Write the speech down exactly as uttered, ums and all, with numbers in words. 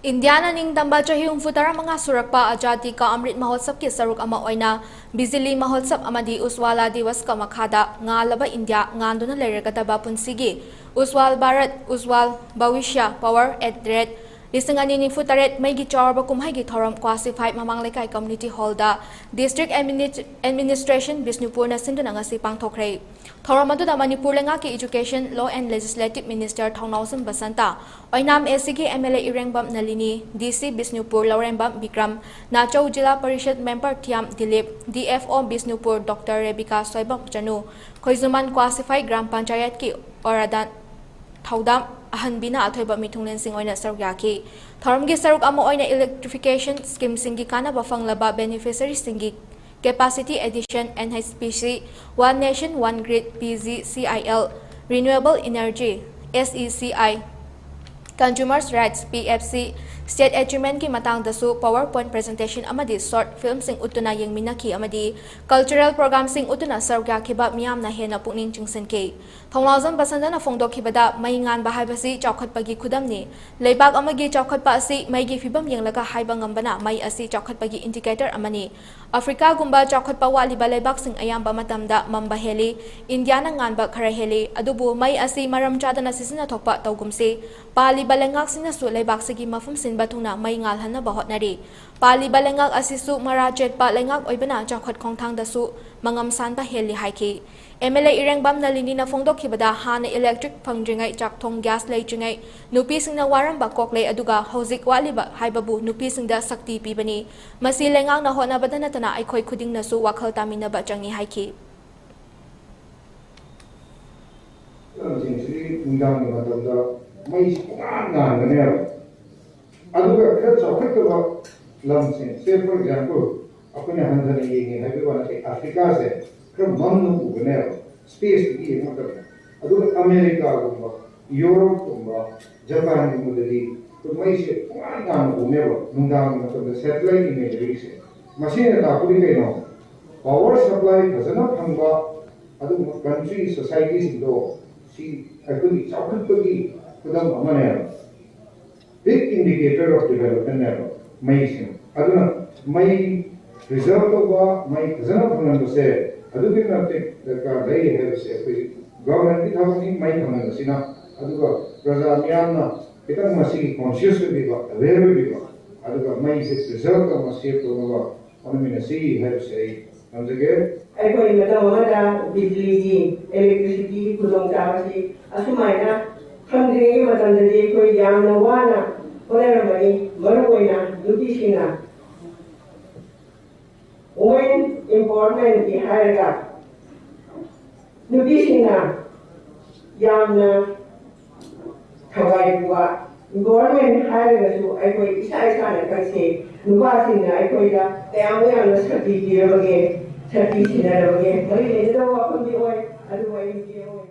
ꯏꯟꯗꯤꯌꯥꯅ ꯅꯤꯡꯇꯝꯕ ꯆꯍꯤ ꯍꯨꯝꯐꯨ ꯇꯔꯥꯃꯉꯥ ꯁꯨꯔꯛꯄ ꯑꯖꯥꯗꯤ ꯀꯥ ꯑꯃ꯭ꯔꯤꯠ ꯃꯍꯣꯠꯁꯕꯀꯤ ꯁꯔꯨꯛ ꯑꯃ ꯑꯣꯏꯅ ꯕꯤꯖꯤꯂꯤ ꯃꯍꯣꯠꯁꯕ ꯑꯃꯗꯤ ꯎꯖꯋꯥꯂꯥ ꯗꯤꯋꯁꯀ ꯃꯈꯥꯗ ꯉꯥꯜꯂꯕ ꯏꯟꯗꯤꯌꯥ ꯉꯥꯟꯗꯨꯅ ꯂꯩꯔꯒꯗꯕ ꯄꯨꯟꯁꯤꯒꯤ Ujjwal Bharat, Ujjwal ꯚꯋꯤꯁ꯭ꯌ, Power at the Rate ꯂꯤꯁꯤꯡ ꯑꯅꯤ ꯅꯤꯐꯨ ꯇꯔꯦꯠ ꯃꯩꯒꯤ ꯆꯥꯎꯔꯕ ꯀꯨꯝꯍꯩꯒꯤ ꯊꯧꯔꯝ ꯀ꯭ꯋꯥꯁꯤꯐꯥꯏ ꯃꯃꯥꯡ ꯂꯩꯀꯥꯏ ꯀꯝꯃ꯭ꯌꯨꯅꯤꯇꯤ ꯍꯣꯜꯗ ꯗꯤꯁꯇ꯭ꯔꯤꯛ ꯑꯦꯗꯃꯤꯅꯤꯁ-, ꯑꯦꯗꯃꯤꯅꯤꯁꯇ꯭ꯔꯦꯁꯟ ꯕꯤꯁꯅꯨꯄꯨꯔꯅ ꯁꯤꯟꯗꯨꯅ ꯉꯁꯤ ꯄꯥꯡꯊꯣꯛꯈ꯭ꯔꯦ꯫ ꯊꯧꯔꯝ ꯑꯗꯨꯗ ꯃꯅꯤꯄꯨꯔ ꯂꯩꯉꯥꯛꯀꯤ education, law and legislative minister Thounaojam Basanta, Oinam ꯑꯦꯁꯤꯒꯤ M L A Irengbam Nalini, D C Bishnupur Laurembam Bikram, Nachou zila parishad member Thiyam Dilip, D F O Bishnupur doctor Rebika Soibam Chanu, Khoijuman Kwasiphai gram ꯄꯟꯆꯥꯌꯠꯀꯤ ꯑꯣꯔꯥꯗꯥꯟ ꯊꯧꯗꯥꯝ ꯑꯍꯟꯕꯤꯅ ꯑꯊꯣꯏꯕ ꯃꯤꯊꯨꯡꯂꯦꯟꯁꯤꯡ ꯑꯣꯏꯅ ꯁꯔꯨꯛ ꯌꯥꯈꯤ꯫ ꯊꯧꯔꯝꯒꯤ ꯁꯔꯨꯛ ꯑꯃ ꯑꯣꯏꯅ ꯏꯂꯦꯛꯇ꯭ꯔꯤꯐꯤꯀꯦꯁꯟ ꯁ꯭ꯀꯤꯝꯁꯤꯡꯒꯤ ꯀꯥꯟꯅꯕ ꯐꯪꯂꯕ ꯕꯦꯅꯤꯐꯤꯁꯔꯤꯁꯤꯡꯒꯤ Capacity Addition, N H P C, One Nation One Grid, P G C I L, Renewable Energy, S E C I, Consumers Rights, P F C, State Achievement ꯀꯤ ꯃꯇꯥꯡꯗꯁꯨ PowerPoint presentation ꯑꯃꯗꯤ short film ꯁꯤꯡ ꯎꯠꯇꯨꯅ ꯌꯦꯡꯃꯤꯟꯅꯈꯤ ꯑꯃꯗꯤ cultural program ꯁꯤꯡ ꯎꯠꯇꯨꯅ ꯁꯔꯨꯛ ꯌꯥꯈꯤꯕ ꯃꯤꯌꯥꯝꯅ ꯍꯦꯟꯅ ꯄꯨꯛꯅꯤꯡ ꯆꯤꯡꯁꯤꯟꯈꯤ꯫ ꯊꯧꯅꯥꯎꯖꯝ ꯕꯁꯟꯇꯅ ꯐꯣꯡꯗꯣꯛꯈꯤꯕꯗ, ꯃꯩ ꯉꯥꯟꯕ ꯍꯥꯏꯕꯁꯤ ꯆꯥꯎꯈꯠꯄꯒꯤ ꯈꯨꯗꯝꯅꯤ꯫ ꯂꯩꯕꯥꯛ ꯑꯃꯒꯤ ꯆꯥꯎꯈꯠꯄ ꯑꯁꯤ ꯃꯩꯒꯤ ꯐꯤꯕꯝ ꯌꯦꯡꯂꯒ ꯍꯥꯏꯕ ꯉꯝꯕꯅ ꯃꯩ ꯑꯁꯤ ꯆꯥꯎꯈꯠꯄꯒꯤ indicator ꯑꯃꯅꯤ꯫ ꯑꯐ꯭ꯔꯤꯀꯥꯒꯨꯝꯕ ꯆꯥꯎꯈꯠꯄ ꯋꯥꯠꯂꯤꯕ ꯂꯩꯕꯥꯛꯁꯤꯡ ꯑꯌꯥꯝꯕ ꯃꯇꯝꯗ ꯃꯝꯕ ꯍꯦꯜꯂꯤ꯫ ꯏꯟꯗꯤꯌꯥꯅ ꯉꯥꯟꯕ ꯈꯔ ꯍꯦꯜꯂꯤ꯫ ꯑꯗꯨꯕꯨ ꯃꯩ ꯑꯁꯤ ꯃꯔꯝ ꯆꯥꯗꯅ ꯁꯤꯖꯤꯟꯅꯊꯣꯛꯄ ꯇꯧꯒꯨꯝꯁꯤ꯫ ꯄꯥꯜꯂꯤꯕ ꯂꯩꯉꯥꯛꯁꯤꯡꯅꯁꯨ ꯂꯩꯕꯥꯛꯁꯤꯒꯤ ꯃꯐꯝ ꯁꯤꯟꯕ ꯊꯨꯡꯅ ꯃꯩ ꯉꯥꯜꯍꯟꯅꯕ ꯍꯣꯠꯅꯔꯤ꯫ ꯄꯥꯜꯂꯤꯕ ꯂꯩꯉꯥꯛ ꯑꯁꯤꯁꯨ ꯃꯔꯥ ꯆꯦꯠꯄ ꯂꯩꯉꯥꯛ ꯑꯣꯏꯕꯅ ꯆꯥꯎꯈꯠ ꯈꯣꯡꯊꯥꯡꯗꯁꯨ ꯃꯉꯝ ꯁꯥꯟꯕ ꯍꯦꯜꯂꯤ ꯍꯥꯏꯈꯤ꯫ ꯑꯦꯝ ꯑꯦꯜ ꯑꯦ ꯏꯔꯦꯡꯕꯝ ꯅꯂꯤꯅꯤꯅ ꯐꯣꯡꯗꯣꯛꯈꯤꯕꯗ, ꯍꯥꯟꯅ electric ꯐꯪꯗ꯭ꯔꯤꯉꯩ, ꯆꯥꯛꯊꯣꯡ gas ꯂꯩꯇ꯭ꯔꯤꯉꯩ ꯅꯨꯄꯤꯁꯤꯡꯅ ꯋꯥꯔꯝꯕ ꯀꯣꯛꯂꯦ, ꯑꯗꯨꯒ ꯍꯧꯖꯤꯛ ꯋꯥꯠꯂꯤꯕ ꯍꯥꯏꯕꯕꯨ ꯅꯨꯄꯤꯁꯤꯡꯗ ꯁꯛꯇꯤ ꯄꯤꯕꯅꯤ꯫ ꯃꯁꯤ ꯂꯩꯉꯥꯛꯅ ꯍꯣꯠꯅꯕꯗ ꯅꯠꯇꯅ ꯑꯩꯈꯣꯏ ꯈꯨꯗꯤꯡꯅꯁꯨ ꯋꯥꯈꯜ ꯇꯥꯃꯤꯟꯅꯕ ꯆꯪꯏ ꯍꯥꯏꯈꯤ꯫ ꯂꯝꯁꯤꯡꯁꯤꯗꯤ ꯅꯨꯡꯗꯥꯡꯒꯤ ꯃꯇꯝꯗ ꯃꯩꯁꯤ ꯄꯨꯡꯉꯥꯟ ꯉꯥꯟꯒꯅꯦꯕ꯫ ꯑꯗꯨꯒ ꯈꯔ ꯆꯥꯎꯈꯠꯇꯕ ꯂꯝꯁꯤꯡ, say for example, ꯑꯩꯈꯣꯏꯅ ꯍꯟꯊꯅ ꯌꯦꯡꯉꯦ ꯍꯥꯏꯕꯒꯤ ꯋꯥ ꯅꯠꯇꯦ, ꯑꯐ꯭ꯔꯤꯀꯥꯁꯦ ꯈꯔ ꯃꯝꯅ ꯎꯒꯅꯦꯕ, space ꯇꯒꯤ ꯌꯦꯡꯕ ꯃꯇꯝꯗ꯫ ꯑꯗꯨꯒ ꯑꯃꯦꯔꯤꯀꯥꯒꯨꯝꯕ, ꯌꯨꯔꯣꯞꯀꯨꯝꯕ, ꯖꯄꯥꯟꯒꯨꯝꯕꯗꯗꯤ ꯑꯩꯈꯣꯏ ꯃꯩꯁꯦ ꯄꯨꯡꯉꯥꯟ ꯉꯥꯟꯅ ꯎꯅꯦꯕ, ꯅꯨꯡꯗꯥꯡꯒꯤ ꯃꯇꯝꯗ satellite imagery ꯁꯦ꯫ ꯃꯁꯤꯅ ꯇꯥꯛꯄꯗꯤ ꯀꯩꯅꯣ? Power supply ꯐꯖꯅ ꯐꯪꯕ ꯑꯗꯨꯒꯨꯝꯕ country, society ꯁꯤꯡꯗꯣ ꯁꯤ ꯑꯩꯈꯣꯏꯒꯤ ꯆꯥꯎꯈꯠꯄꯒꯤ ꯈꯨꯗꯝ ꯑꯃꯅꯦꯕ꯫ Big indicator of development ꯅꯦꯕ ꯃꯩꯁꯤꯅ꯫ ꯑꯗꯨꯅ ꯃꯩ preserve ꯇꯧꯕ, ꯃꯩ ꯐꯖꯅ ꯐꯪꯍꯟꯕꯁꯦ ꯑꯗꯨꯛꯀꯤ ꯃꯇꯤꯛ ꯗꯔꯀꯥꯔ ꯂꯩ ꯍꯥꯏꯕꯁꯦ ꯑꯩꯈꯣꯏ government ꯀꯤ ꯊꯕꯛꯅꯤ ꯃꯩ ꯐꯪꯍꯟꯕꯁꯤꯅ꯫ ꯑꯗꯨꯒ ꯄ꯭ꯔꯖꯥ ꯃꯤꯌꯥꯝꯅ ꯈꯤꯇꯪ ꯃꯁꯤꯒꯤ conscious ꯑꯣꯏꯕꯤꯕ, aware ꯑꯣꯏꯕꯤꯕ, ꯑꯗꯨꯒ ꯃꯩꯁꯦ preserve ꯇꯧꯅ, save ꯇꯧꯅꯕ ꯍꯣꯠꯅꯃꯤꯟꯅꯁꯤ ꯍꯥꯏꯕꯁꯦ ꯑꯩ ꯊꯝꯖꯒꯦ꯫ ꯑꯩꯈꯣꯏ ꯃꯇꯝ ꯑꯃꯗ ꯕꯤꯖꯂꯤꯒꯤ, electricity ꯒꯤ ꯈꯨꯗꯣꯡꯆꯥꯕꯁꯤ ꯑꯁꯨꯃꯥꯏꯅ ꯐꯪꯗ꯭ꯔꯤꯉꯩ ꯃꯇꯝꯗꯗꯤ ꯑꯩꯈꯣꯏ ꯌꯥꯝꯅ ꯋꯥꯅ ꯍꯣꯠꯅꯔꯝꯕꯅꯤ꯫ ꯃꯔꯨꯑꯣꯏꯅ ꯅꯨꯄꯤꯁꯤꯡꯅ women empowerment ꯀꯤ ꯍꯥꯏꯔꯒ ꯅꯨꯄꯤꯁꯤꯡꯅ ꯌꯥꯝꯅ ꯊꯋꯥꯏ ꯄꯨꯕ, empowerment ꯍꯥꯏꯔꯒꯁꯨ ꯑꯩꯈꯣꯏ ꯏꯁꯥ ꯏꯁꯥꯅ ꯈꯪꯁꯦ꯫ ꯅꯨꯄꯥꯁꯤꯡꯅ ꯑꯩꯈꯣꯏꯗ ꯀꯌꯥꯃꯨꯛ ꯌꯥꯝꯅ ꯁꯛꯇꯤ ꯄꯤꯔꯕꯒꯦ, ꯁꯛꯇꯤ ꯁꯤꯟꯅꯔꯕꯒꯦ? ꯃꯔꯤ ꯂꯩꯅꯗꯕ ꯋꯥꯐꯝꯗꯤ ꯑꯣꯏ, ꯑꯗꯨꯕꯨ ꯑꯩ ꯅꯨꯄꯤ ꯑꯃ ꯑꯣꯏꯅ